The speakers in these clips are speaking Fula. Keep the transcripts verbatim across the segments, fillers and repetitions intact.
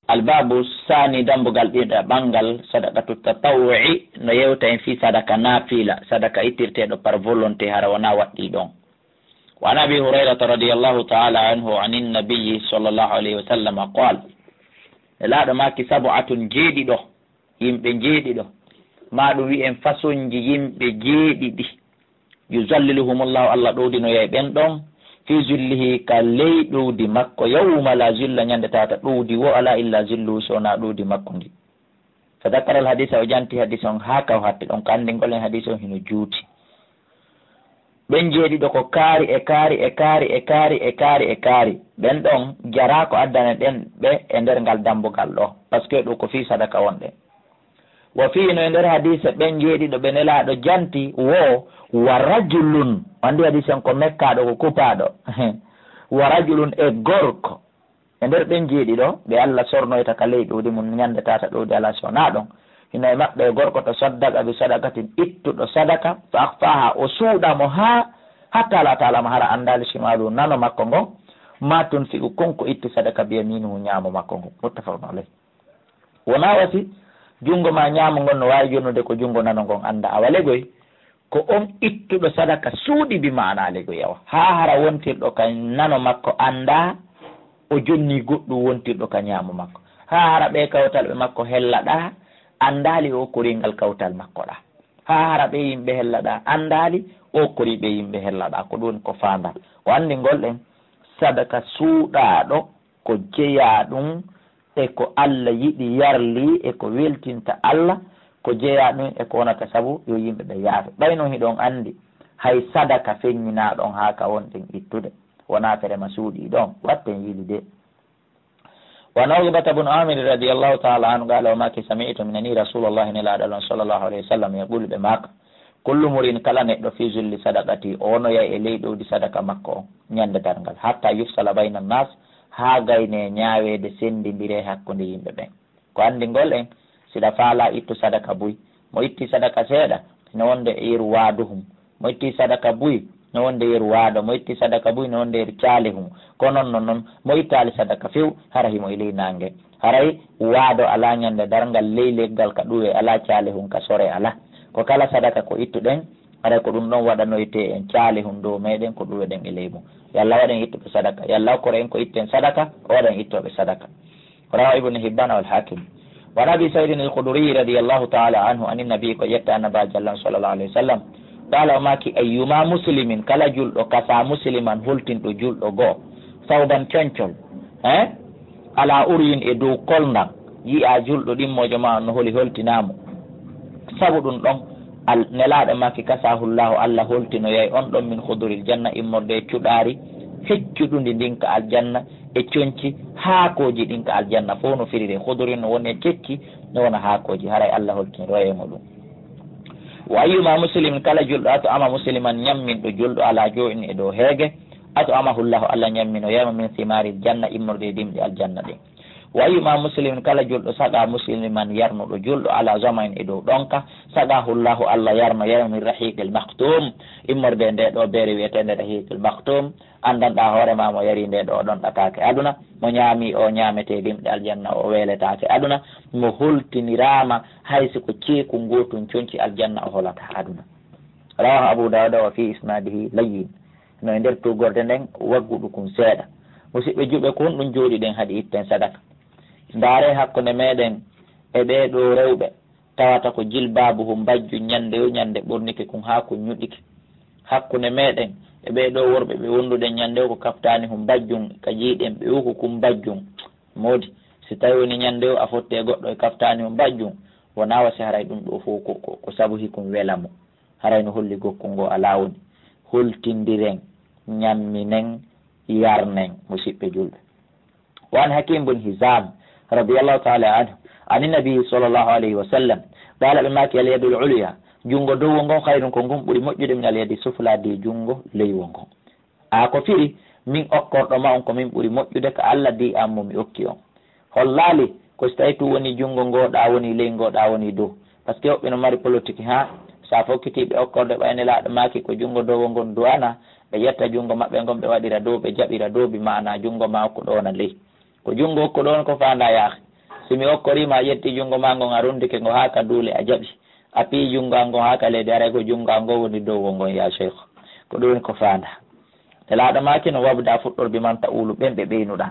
Albabu sani dambugal ɗiɗaɓangal, sadaqatu tatawwu'i, no yewta en fii sadaka naafila, sadaka ittirteeɗo par volonté, hara wonaa waɗɗii ɗon. Wa an Abi Hurayrata radiyallahu ta'ala anhu anin nabiyyi sallallahu alayhi wa sallam qaal, Nelaaɗo maaki, "Sab'atun, jeeɗiɗo, yimɓe jeeɗiɗo, maa ɗum wi'en fasonji yimɓe jeeɗiɗi, yuzalliluhumullahu, Allah ɗowdinoyay ɓen ɗon, fi zillihi, ka ley ɗowdi makko, yawma la zilla, ñande tawata ɗowdi wo alaa illa zilluhu, si wonaa ɗowdi makko ndi." Fa dakara al hadisa, o janti hadis on haa ka o hatti ɗon, ko anndingol en hadis on hino juuti. Ɓen jeeɗiɗo ko kaari e kaari e kaari e kaari e kaari e kaari. Ɓen ɗon jaraa ko addane ɗen ɓe e nder ngal dambugal ɗo, parce que ɗum ko fii sadaka wonɗen. Wa fii, no e nder hadiise ɓen jeeɗiɗo ɓe Nelaaɗo janti wo, wa rajulun, anndi hadiise on ko mekkaaɗo, ko kupaaɗo. Wa rajulun, e gorko. E nder ɓen jeeɗiɗo, ɓe Alla sornoyta ka ley ɗowdi mun ñande tata ɗowdi alaa si wonaa ɗon. Hino e maɓɓe e gorko to saddaqa bi sadaqatin, ittuɗo sadaka, fa akhfaha, o suuɗa mo haa, hatta la ta'lama, hara anndaali, shimaluhu, nano makko ngon, ma tunfiqu, kon ko itti sadaka, bi yaminuhu, ñaamo makko ngon. Muttafaqun alayh. Wonaa wasi, junngo ma ñaamo ngon no waawi jonnude ko junngo nano ngon annda. Awa legoy, ko on ittuɗo sadaka suuɗi, bi maana legoy, awa. Haa hara wontirɗo ka nano makko anndaa, o jonnii goɗɗum wontirɗo ka ñaamo makko. Haa hara ɓee kawtal ɓe makko hellaɗaa, anndaali o okkorii ngal kawtal makko ɗaa. Haa hara ɓee yimɓe hellaɗaa, anndaali o okkorii ɓee yimɓe hellaɗaa. Ko ɗum woni ko faandaa. O anndi ngol ɗen, sadaka suuɗaaɗo ko jeyaa ɗum e ko Alla yiɗi, yarlii, e ko weltinta Alla, ko jeyaa ɗum e ko wonata sabu yo yimɓe ɓe yaafe. Ɓay non hiɗon anndi, hay sadaka feññinaa ɗon haa ka wonɗen ittude, wonaa fere ma suuɗii ɗon, watten yiili de. Wa an Uqbata bun Amir radiyallahu ta'ala anhu qala, o maaki, sami'tu, mi nanii Rasulallahi, Nelaaɗo Alla on, sallallahu alayhi wa sallam, yaqulu, ɓe maaka, kullu mri'in, kala neɗɗo, fi zulli sadaqati, o wonoyay e ley ɗowdi sadaka makko on, ñande darngal, hatta yufsala bayna nnas, haa gaynee ñaaweede, senndindiree hakkunde yimɓe ɓen. Ko anndi ngol en, si ɗa faalaa ittu sadaka buy, mo itti sadaka seeɗa, no wonde yeru waaduhum, mo itti sadaka buy, no wonde yeru waado, mo itti sadaka buy, no wonde yeru caalihum. Ko non non non, mo ittaali sadaka few, hara himo e ley naange. Haray waado alaa ñande darngal, ley leggal ka ɗuwe alaa, caalihum ka sore alaa. Ko kala sadaka ko ittuɗen, haray ko ɗum ɗon waɗanoytee en, caalihum dow meɗen ko ɗuweɗen e ley mum. Yo Alla waɗ en ittuɓe sadaka. Yo Alla okkor en ko itten sadaka, o waɗa en ittooɓe sadaka. Rawahu Ibnu Hibbaan wal Haakim. Wa an Abi Sa'iidin al-Khudrii radiyallaahu ta'aalaa anhu anin Nabii, ko yetta Annabaajo Alla on, sallallaahu alayhi wa sallam, qaala, o maaki, ayyumaa muslimin, kala julɗo, kasaa musliman, holtinɗo julɗo goo, sawban, concol, eh? Alaa uryin, e dow kolndam, yi'aa julɗo ɗimmoojo maa on no holi, holtinaa mo. Sabu ɗum ɗon, Al-, Nelaaɗo maaki, kasaahu Llaahu, Alla holtinoyay on ɗon, min khuduril janna, immorde e cuɗaari feccuɗundi ndin ka aljanna, e conci haakooji ɗin ka aljanna. Fow no firiri, khuduri no woni e cecci, no wona haakooji, haray Alla holtinoyay mo ɗum. Wa ayyumaa muslimin, kala julɗo, at'ama musliman, ñamminɗo julɗo, alaa juu'in, e dow heege, at'amahu Llaahu, Alla ñamminoyay mo, min simaaril janna, immorde e dimɗi aljanna ɗin. Wa ayyumaa muslimin, kala julɗo, saqaa musliman, yarnuɗo julɗo, alaa zama'in, e dow ɗonka, saqaahu Llaahu, Alla yarnoyay mo, min rahiiqil maktuum, immorde e ndee ɗoo beere wi'eteende rahiiqil maktuum. Anndanɗaa hoore maa, mo yarii ndee ɗoo, o ɗonɗataake aduna, mo ñaamii oo ñaametee dimɗe aljanna, o weeletaake aduna, mo holtiniraama hay si ko ceeku ngootun conci aljanna, o holataa aduna. Rawaahu Abuu Daawuda, wa fii isnaadihi layyin. No e nder tuugorde nden, wagguɗukun seeɗa. Musiɓɓe juɓɓe, ko honɗum jooɗiɗen hadi itten sadaka? Ndaaree hakkunde meɗen e ɓee ɗoo rewɓe, tawata ko jilbaabuhun bajjun, ñande yo ñande ɓornike kun haa kun ñuɗike. Hakkunde meɗen e ɓee ɗoo worɓe ɓe wonduɗen, ñande yo ko kaftaanihun bajjun, ka jiyɗen ɓe uku kun bajjun. Moodi, si tawi woni ñande yo a fotti e goɗɗo e kaftaanihun bajjun, wonaa wasi haray ɗum ɗoo fow ko, ko, ko sabu hikun wela mo. Haray no holli gokkun ngoo alaa woni. Holtindiren, ñamminen, yarnen, musiɓɓe julɓe. Wa an Hakiim bun Hizaam, radiyallaahu ta'aalaa anhu, ani Nabii, sallallaahu alayhi wa sallam, qaala, ɓe maaki, al yadul ulyaa, junngo dowo ngon, khayrun, ko ngun ɓuri moƴƴude, min al yadi suflaa, de junngo leywo ngon. A ko firi, min okkorɗo ma on, ko min ɓuri moƴƴude ka Alla, de an mo mi okki on. Hollaali, ko si tawi tun woni junngo ngoo ɗaa woni ley, ngoo ɗaa woni dow. Parce que woɓɓe no mari politique, haa, si a fokkitii ɓe okkorde, ɓay Nelaaɗo maaki ko junngo dowo ngon du'ana, ɓe ƴetta junngo maɓɓe ngon, ɓe waɗira dow, ɓe jaɓira dow, bi maana junngo maa okko ɗoo na ley. Ko junngo okko ɗoo on ko faandaa, yaahi. Si mi okkorii ma, a ƴetti junngo maa ngon, a runndike ngo haa ka duule, a jaɓi, a piyi junngo an ngon haa ka leydi, haray ko junngo an ngon woni dow ngon, yaa Sheykh. Ko ɗum woni ko faandaa. Nelaaɗo maaki no: "Wabda, fuɗɗor, biman ta'ulu, ɓen ɓe ɓeynuɗaa."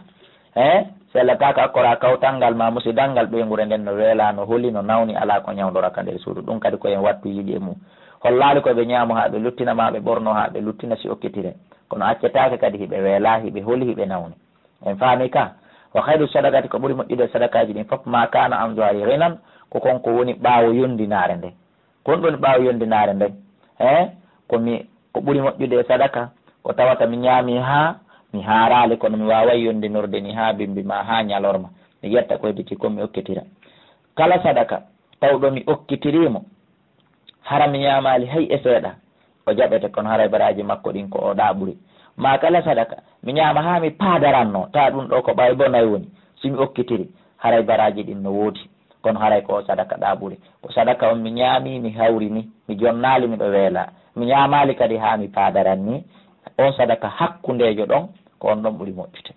He? Sellataaka, akkoraa kawtal ngal maa musidal ngal ɓeynguure nden no weelaa, no holi, no nawni, alaa ko ñawndora ka nder suudu. Ɗum kadi ko en wattu yiɗi e mum. Hollaali ko ɓe ñaamo haa ɓe luttina, maa ɓe ɓorno haa ɓe luttina si okkitire. Kono accetaake kadi hiɓe weelaa, hiɓe holi, hiɓe nawni. En faami ka? Wa khayru sadaqati, ko ɓuri moƴƴude e sadakaaji ɗin fof, ma kana an zahri ghinan, ko kon ko woni ɓaawo yondinaare nde. Ko honɗun woni ɓaawo yondinaare nden? He? Ko mi, ko ɓuri moƴƴude e sadaka, ko tawata mi ñaami haa mi haaraali, kono mi waaway yondinorde ni haa bimbi maa haa ñalorma. Mi ƴetta ko hedditi kon mi okkitira. Kala sadaka tawɗo mi okkitirii mo, hara mi ñaamaali hay e seeɗa, o jaɓete, kono haray baraaji makko ɗin ko o ɗaɓɓuri. Maa kala sadaka mi ñaama haa mi paadaranno, taa ɗum ɗoo ko ɓay bonay woni, si mi okkitiri, haray baraaji ɗin no woodi, kono haray ko o sadaka ɗaɓɓuri. Ko sadaka on mi ñaami, mi hawri ni, mi jonnaali, miɗo weela, mi ñaamaali kadi haa mi paadaran ni, on sadaka hakkundeejo ɗon, ko on ɗon ɓuri moƴƴude.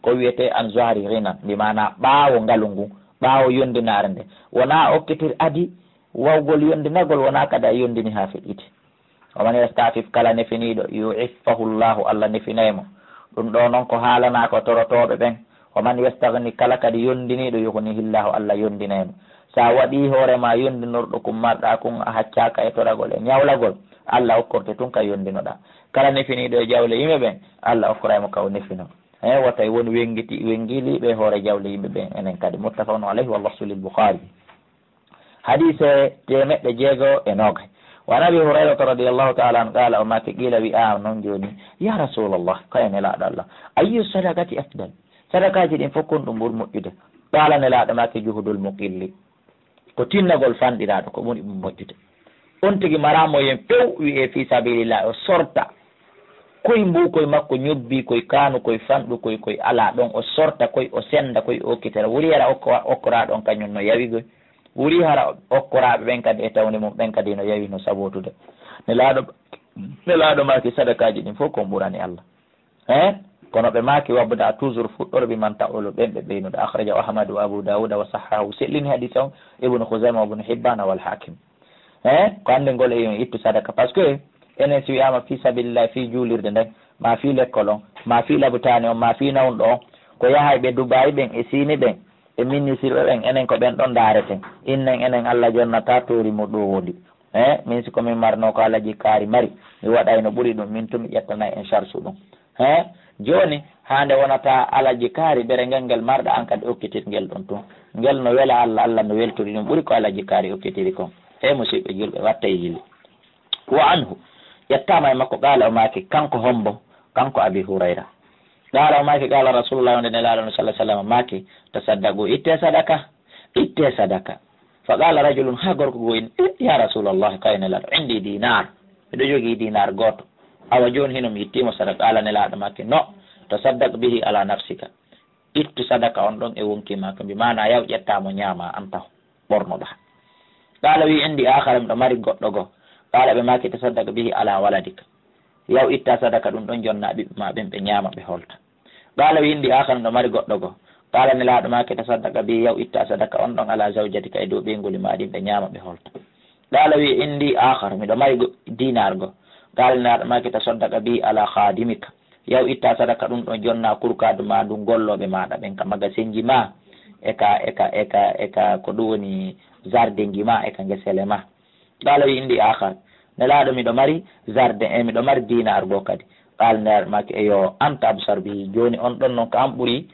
Ko wiyetee an zahri ghinan, bi maana ɓaawo ngalu ngun, ɓaawo yondinaare nde. Wonaa okkitir adi wawgol yondinagol, wonaa kadi a yondini haa feƴƴiti. Wa man yastafif, kala nefiniiɗo, yu'iffahu Allahu, Allah nefinay mo. Ɗum ɗoo non ko haalanaa ko torotooɓe ɓen. Wa man yastaghni, kala kadi yondiniiɗo, yughnihi Allahu, Allah yondinay mo. Sa waɗii hoore maa yondinorɗo kun marɗaa kun, a haccaaka e toragol e ñawlagol, Allah okkorte tun ka yondinoɗaa. Kala nefiniiɗo e jawle yimɓe ɓen, Allah okkoray mo ka o nefino. He, wota e won wengiti-, wengiiliiɓe e hoore jawle yimɓe ɓen enen kadi. Muttafaqun alayhi, wal lafzu lil Bukhari. Hadiise teemeɗɗe jeego e noogay. Wa an Abi Hurayrata radiyallahu ta'ala anhu qala, o maaki, qila, wi'aama non jooni, ya Rasulallah, kaye Nelaaɗo Allah, ayyu sadaqati afdal? Sadakaaji ɗin fof kon ɗum ɓuri moƴƴude? Qala, Nelaaɗo maaki, juhudul muqilli. Ko tinnagol fanɗiraaɗo, ko ɓuri ɗum moƴƴude. On tigi maraa moyen few, wi'ee fi sabilillah, o sorta koy mbuukoy makko, ñobbi koy, kaanu koy, fanɗu koy, koy alaa ɗon, o sorta koy, o senda koy, o okkitira. Wuri hara okko-, okkoraaɗo on kañum no yawi koy. Wuri hara okkoraaɓe ɓen kadi e tawde mum ɓen kadi no yawi no sabootude. Nelaaɗo, Nelaaɗo maaki sadakaaji ɗin fof kon ɓurani Allah. He? Kono ɓe maaki, wabda, toujours fuɗɗor, bi man ta'ulu, ɓen ɓe ɓeynuɗo. Akhrajahu Ahmad wa Abu Dawud wa sahhahu, sellini hadis on Ibnu Khuzaima wa Ibnu Hibban wal Hakim. He? Ko anndingol e on ittu sadaka. Parce que enen si wi'aama fi sabilillah, fi juulirde nden, ma fi lekkol on, ma fi labutaani on, ma fi nawnuɗo on, ko yahay ɓe Dubai ɓen e Siini ɓen, e ministre ɓen, enen ko ɓen ɗon ndaareten. Innen enen Allah jonnata toori mo ɗo wondi. He? Min si ko min marno ko Alaji Kaari mari, mi waɗayno ɓuri ɗum, min tun mi ƴettanay en charge ɗum. He? Jooni, haa nde wonata Alaji Kaari, ɓere ngel ngel marɗa an kadi okkitir ngel ɗon tun. Ngel no wela Allah, Allah no weltori ɗum ɓuri ko Alaji Kaari okkitiri kon. He, musiɓɓe julɓe, watta e yili. Wa anhu, ƴettaama e makko, qala, o maaki, kanko hombo? Kanko Abi Hurayra. Qala, o maaki, qala Rasulullah, wonde Nelaaɗo on sallallahu alaihi wasallam maaki, tasaddaqu, itte sadaka, itte sadaka. Fa qala rajulun, haa gorko goo inni, "Eh, ya Rasulallah, kaye Nelaaɗo, indi dinar, miɗo jogii dinar gooto. Awa jooni hino mi ittii mo sadaka." Qala, Nelaaɗo maaki, no, tasaddaq bihi ala nafsika. Ittu sadaka on ɗon e wonkii maa ka, bi maana yaw ƴettaa mo ñaamaa an taho, ɓornoɗaa. Qala, wi indi akhara, miɗo mari goɗɗo goo. Qala, ɓe maaki, tasaddaq bihi ala waladika. Yaw itta sadaka ɗum ɗon jonna ɓiɓɓe maa ɓen, ɓe ñaama, ɓe holta. Qala, wi indi akhara, miɗo mari goɗɗo goo. Qala, Nelaaɗo maaki, tasaddaqa bi, yaw itta sadaka on ɗon ala zawjatika, e dow ɓeynguuli maa ɗin, ɓe ñaama, ɓe holta. Qala, wi indi akhar, miɗo mari go-, dinar goo. Qala, Nelaaɗo maaki, tasaddaqa bi ala khadimika. Yaw itta sadaka ɗum ɗon jonna kurkaadu maa ndun, gollooɓe maaɗa ɓen ka magasinji maa, e ka, e ka, e ka, e ka ko ɗum woni jardinji maa, e ka ngesele maa. Qala, wi indi akhar, Nelaaɗo, miɗo mari jardin, e miɗo mari dinar goo kadi. Qala, Nelaaɗo maaki, eyo, anta absar bihi, jooni on ɗon non ko an ɓuri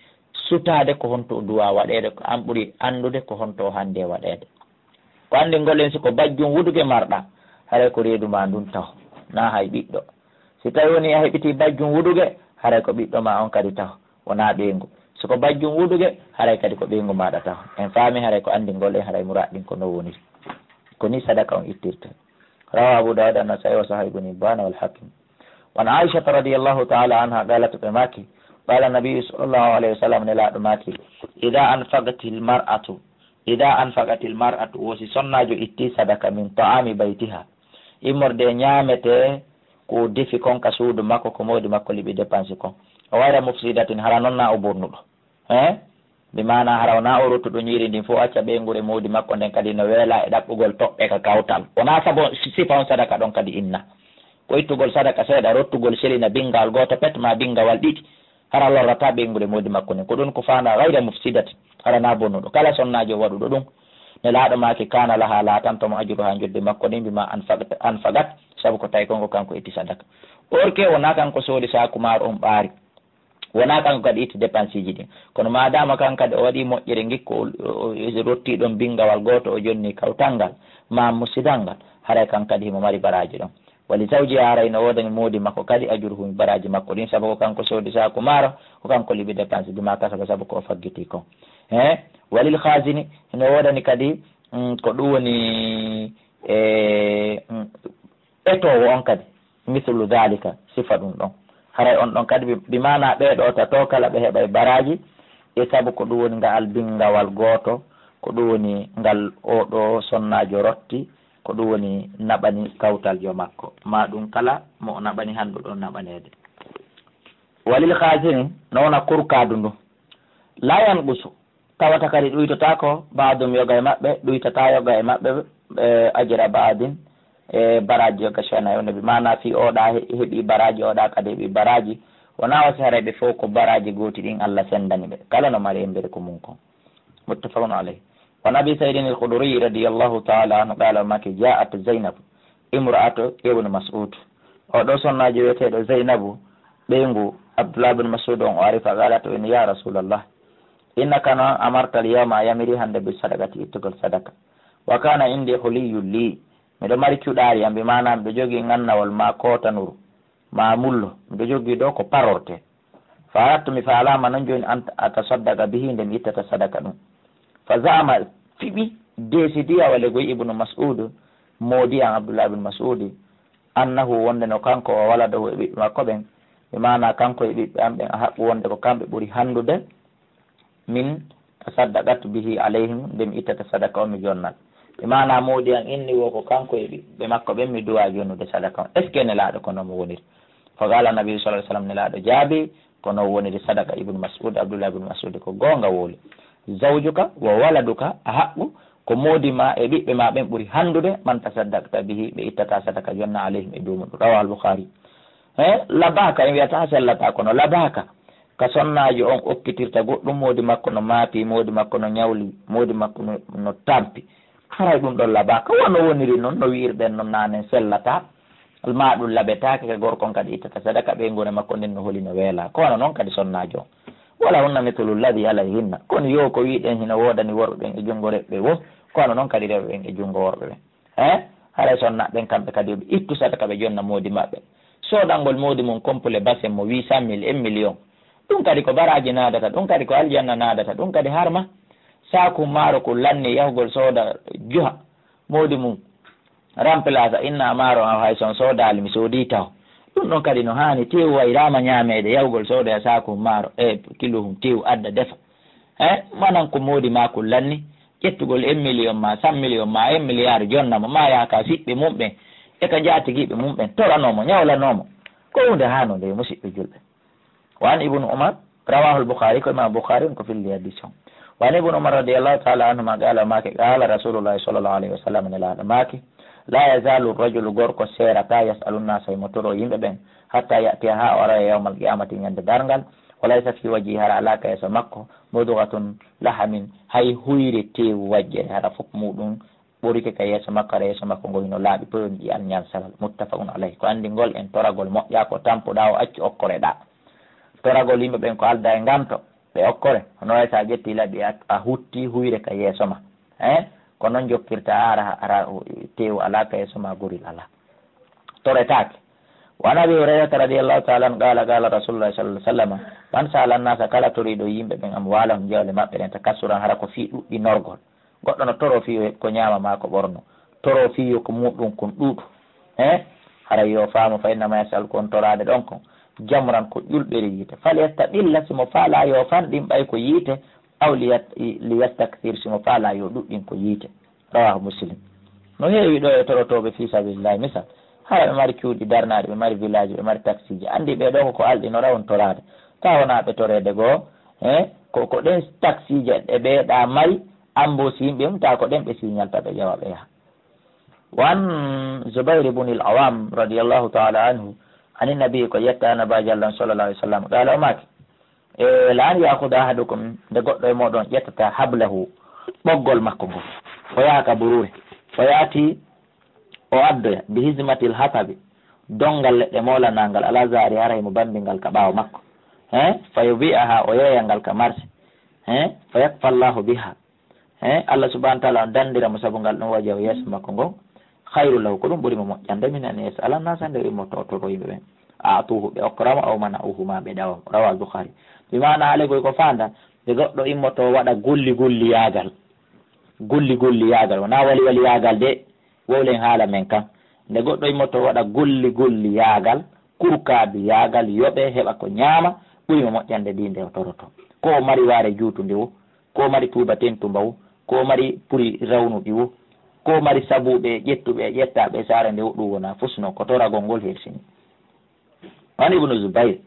sutaade ko honto o duwa waɗeede, ko an ɓuri anndude ko honto o hande waɗeede. Ko anndingol en, si ko bajjum wuduge marɗa, haray ko reedu maa ndun taho, naa hay ɓiɗɗo. Si tawi woni a heɓitii bajjum wuduge, haray ko ɓiɗɗo maa on kadi taho, wonaa ɓeyngu. Si ko bajjum wuduge, haray kadi ko ɓeyngu maaɗa taho. En faami haray ko anndingol en, haray muraad ɗin ko no woniri. Ko ni sadaka on ittirta. Rawahu Abu Dawud, An-Nasa'i, wa sahahu Ibn Hibban wal Hakim. Wa an Aishata radiyallahu ta'ala anha qalat, ɓe maaki, qala Nabiyyu sallallahu alayhi wa sallam, Nelaaɗo maaki, idha anfaqatil mar'atu, idha anfaqatil mar'atu, wo si sonnaajo itti sadaka, min ta'ami baytiha, immorde e ñaamete ko defi kon ka suudu makko, ko moodi makko liɓi dépense kon, ghayra mufsidatin, hara non na o bonnuɗo. Hein? Bi maana hara wonaa o rottuɗo ñiiri ndin fof acca ɓeynguure moodi makko nden kadi no weela e ɗaɓɓugol toɓɓe ka kawtal. Wonaa sabu si-, sifa on sadaka ɗon kadi inna. Ko ittugol sadaka seeɗa, rottugol selina binngawal gooto pet maa binngawal ɗiɗi. Hara lorrataa ɓeynguure moodi makko nden. Ko ɗun ko faandaa gayra mufsidat. Hara naa bonnuɗo. Kala sonnaajo waɗuɗo ɗun, Nelaaɗo maaki, kaana lahaa, laatanto mo ajruhaa, njoddi makko ɗin, bimaa anfaqat, anfaqat, sabu ko tawi kon ko kanko itti sadaka. Or que wonaa kanko soodi saaku maaro on ɓaari. Wonaa kanko kadi itti dépenseeji ɗin. Kono maadaama kan kadi o waɗii moƴƴere ngikko, o, o, o rottii ɗon binngawal gooto, o jonni kawtal ngal, maa musidal ngal, haray kan kadi himo mari baraaji ɗon. Wali zawjihaa, haray no woodani moodi makko kadi ajruhu, baraaji makko ɗin, sabu ko kanko soodi saaku maaro, ko kanko liɓi dépense, bimaa kasaba, sabu ko o faggitii kon. He, walil khazini, hino woodani kadi, mm, ko ɗum woni, e, mm, etoowo on kadi, mislu dhalika, sifa ɗum ɗon. Haray on ɗon kadi, bi, bi maana ɓee ɗoo tato kala ɓe heɓay baraaji, e sabu ko ɗum woni ngaal binngawal gooto, ko ɗum woni ngal oo ɗoo sonnaajo rotti, ko ɗum woni naɓani kawtaljo makko, maa ɗum kala mo o naɓani handuɗo naɓaneede. Walil khazini, no wona kurkaadu ndu. La yanqusu, tawata kadi ɗuytotaako, ba'dum, yoga e maɓɓe, ɗuytataa yoga e maɓɓe, e, ajra ba'din, e, baraaji yoga shay'an, e, nabi. Maana fii oɗa he-, heɓi baraaji, oɗa kadi heɓi baraaji. Wonaa wasi haray ɓe fof ko baraaji gooti ɗin Allah senndani ɓe. Kala no mari embere ko mun kon. Muttafaqun alayh. Wa an Abi Sa'idin al-Khudri radiyallahu ta'ala anhu qala, o maaki, ja'at Zainab, imra'atu Ibn Mas'ud. O ɗoo sonnaajo wi'eteeɗo Zainabu, ɓeyngu Abdullah bin Mas'ud on, o ari fa qalat, o inni, ya Rasulallah, innaka no amarta al-yawma, a yamiri hannde bi sadaqati, ittugol sadaka. Wa kana indi huliyyun li, miɗo mari cuɗaari am, bi maana miɗo jogii ngannawol maa kootanuru, maa mullo, miɗo jogii ɗoo ko parorte. Fa aradtu, mi faalaa ma non jooni, an atasaddaqa bihi, nde mi ittata sadaka ɗum. Fa za'ama, fiɓi, décidi, a wale goy Ibnu Mas'ud, moodi an Abdullah ibn Mas'ud, annahu, wonde no kanko, wa waladuhu, e ɓiɓɓe makko ɓen, bi maana kanko e ɓiɓɓe an ɓen, ahaqqu, wonde ko kamɓe ɓuri hanndude, min tasaddaqat bihi alayhim, nde mi ittata sadaka on mi jonnal. Bi maana moodi an inni wo ko kanko e ɓiɓɓe makko ɓen mi duwa jonnude sadaka on. Est-ce que Nelaaɗo ko non mo woniri? Fa qala Nabi sallallahu alayhi wasallam, Nelaaɗo jaabi, ko non woniri sadaka Ibnu Mas'ud, Abdullah ibn Mas'ud, ko goonga wowli. Zawjuka wa waladuka ahaqqu, ko moodi ma e ɓiɓɓe ma ɓen ɓuri hanndude, man tasaddaqta bihi, ɓe ittata sadaka jonna, alayhim, e dow muɗum. Rawahu al-Bukhari. He, labaka, en wiyata sellataa, kono labaka, ka sonnaajo on okkitirta goɗɗum, moodi makko no maapi, moodi makko no ñawli, moodi makko no, no tampi. Haray ɗum ɗon labaka, wano woniri non, no wi'irɗen non naanen sellataa, maa ɗum laɓetaake, ka gorko on kadi ittata sadaka, ɓeynguure makko nden no holi no weelaa. Ko wano non kadi sonnaajo on. Wala hunna mithlu alladhi alayhinna. Kono yo ko wi'ɗen hino woodani worɓe ɓen e junngo rewɓe wo, ko wano non kadi rewɓe ɓen e junngo worɓe ɓen. He? Haray sonnaaɓe ɓen kamɓe kadi yo ɓe ittu sadaka ɓe jonna moodi maɓɓe. Soodangol moodi mum complet basen mo huit cent mille, un million. Ɗum kadi ko baraaji naadata, ɗum kadi ko aljanna naadata, ɗum kadi harma. Saaku maaro ko lanni yahugol sooda juha. Moodi mum remplace, inna maaro o, hay so on soodaali, mi soodii taho. Ɗum ɗon kadi no haani, teewu wayraama ñaameede, yahugol soodoya saaku maaro, e kilo hum, teewu adda defa. He, manan ko moodi maa ko lanni, ƴettugol un million ma, cent million ma, un milliard jonna mo, ma yaha ka siɓɓe mum ɓen, e ka njaatigiiɓe mum ɓen, toranoo mo, ñawlanoo mo. Ko huunde haanunde, yo musiɓɓe julɓe. Wa an Ibnu Umar, rawahu al-Bukhari, ko Imam Bukhari on ko filli hadis on. Wa an Ibnu Umar radiyallahu ta'ala anhuma qala, o maaki, qala Rasulullahi sallallahu alayhi wa sallam, Nelaaɗo maaki, la yazalu rajulu, gorko seerataa, yas'alu nnasa, himo toro yimɓe ɓen, hatta ya'tiya, haa o aroya yawmal qiyamati, ñande darngal, wa laysa fi wajhihi, hara alaa ka yeeso makko, mudghatun lahamin, hay huyre teewu wajjere, hara fof muɗum ɓorike ka yeeso makko, hara yeeso makko ngo hino laaɓi poyon ƴi'al ñansalal. Muttafaqun alayh. Ko anndingol en toragol moƴƴa ko tampuɗaa o accu okkoreɗaa. Toragol yimɓe ɓen ko aldaa e nganto, ɓe okkore. Hono way so a ƴetti laɓi a, a hutti huyre ka yeeso ma. He? Ko non jokkirta ara, ara teewu alaa ka yeeso ma, goril alaa. Toretaake. Wa an Abi Hurayrata radiyallahu ta'ala anhu qala, qala Rasulullah sallallahu alayhi wa sallam, man sa'ala nnasa, kala toriiɗo yimɓe ɓen, amwalahum, jawle maɓɓe ɗen, takassuran, hara ko fii ɗuɗɗinorgol. Goɗɗo no toroo fii yo heɓ ko ñaama maa ko ɓorno, toroo fii yo ko muɗum kon ɗuuɗu. He? Haray yo faamu, fa innama yas'alu, ko on toraade ɗon kon, jamran, ko ƴulɓere yiite. Falyastaqilla, si mo faalaa yo fanɗin ɓay ko yiite, aw liyat-, liyastakthir, si mo faalaa yo ɗuɗɗin ko yiite. Rawahu Muslim. No heewi ɗo e torotooɓe fii sabilillahi, misal, hara ɓe mari cuuɗi darnaaɗi, ɓe mari village, ɓe mari taksiiji. Anndi ɓee ɗoo ko ko alɗi no rawon toraade. Taa wonaa ɓe toreede goo, he? ko, ko ɗen taksiije ɗe ɓeeɗa mari, ambo si yimɓe mum, tawa ko ɗen ɓe signalta ɓe ƴeewa ɓe yaha. Wa an Zubayr ibn al-Awam radiyallahu ta'ala anhu, ani nabi, ko yetta Annabi Jallo sallallahu alaihi wasallam, qala, o maaki, e, la an ya'khudha ahadukum, nde goɗɗo e mooɗon ƴettata hablahu, ɓoggol makko ngol, o yaha ka buruure, o yaati, o addoya, bi hizmatil hatabi, dongal leɗɗe moolanangal, ala zahari, haray mo bambingal ka ɓaawo makko, he, fa yubi'aha, o yeeya ngal ka marché, he, fa yakfa Allahu biha, he, Allah subhanahu wa ta'ala on dandira mo sabu ngal ɗum, wajhahu, yeeso makko ngon, khayru lahu, ko ɗum ɓuri mo moƴƴande, min an yas'ala nasa, nde o immotoo o toro yimɓe ɓen, a'tuhu, ɓe okka mo, aw mana'uhu, ma ɓe ɗawa mo. Rawahu al-Bukhari. Bi maana haale koy ko faanda, nde goɗɗo immotoo waɗa golli golli yaagal, golli golli yaagal, wonaa wali wali yaagal de, wowlen haala men kan. Nde goɗɗo immotoo waɗa golli golli yaagal, kurkaabi yaagal, yoɓe, heɓa ko ñaama, ɓuri mo moƴƴande ndi nde o toroto. Ko o mari waare juutunde wo, ko o mari tuuba tentumba wo, ko o mari puri rawnuɗi wo, ko o mari sabuuɓe ƴettuɓe e ƴettaaɓe e saare nde wo, ɗum wonaa fusno, ko toragol ngol hersini. An Ibnu Zubayr,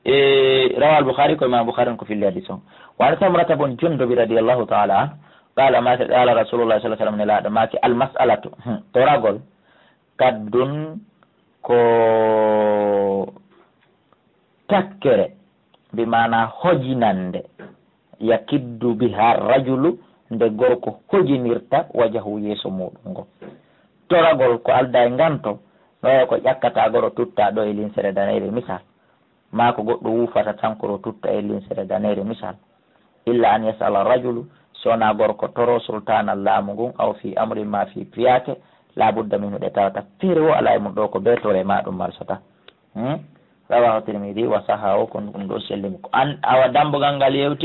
e, rawahu al-Bukhari, ko Imam Bukhari on ko filli hadis on. Wa an Samrata bun Jundubi radiyallahu ta'ala anhu, qala, ma, qala Rasulullah sallallahu alaihi wasallam, Nelaaɗo maaki, al-mas'alatu, hmm, toragol, kaddun, ko takkere, bi maana hojinande, yakiddu biha rajulu, nde gorko hojinirta wajahu, yeeso muuɗum ngo. Toragol ko alda e nganto, no wayi ko ƴakkata goro tutta ɗo e linsere daneyre misal, maa ko goɗɗo wuufata tankoro tutta e linsere daneyre misal. Illa an yas'ala rajulu, so wonaa gorko toro sultaana laamu ngun, aw fi amrin ma fi piyaake, la budda minhu, ɗe tawata feere wo alaa e mum ɗo ko bee tore ma ɗum marsata. Hmm? Rawahu Tirmidhi wa sahahu, ko ɗum ɗo selli mo. Ko an, awa dambugal ngal yewti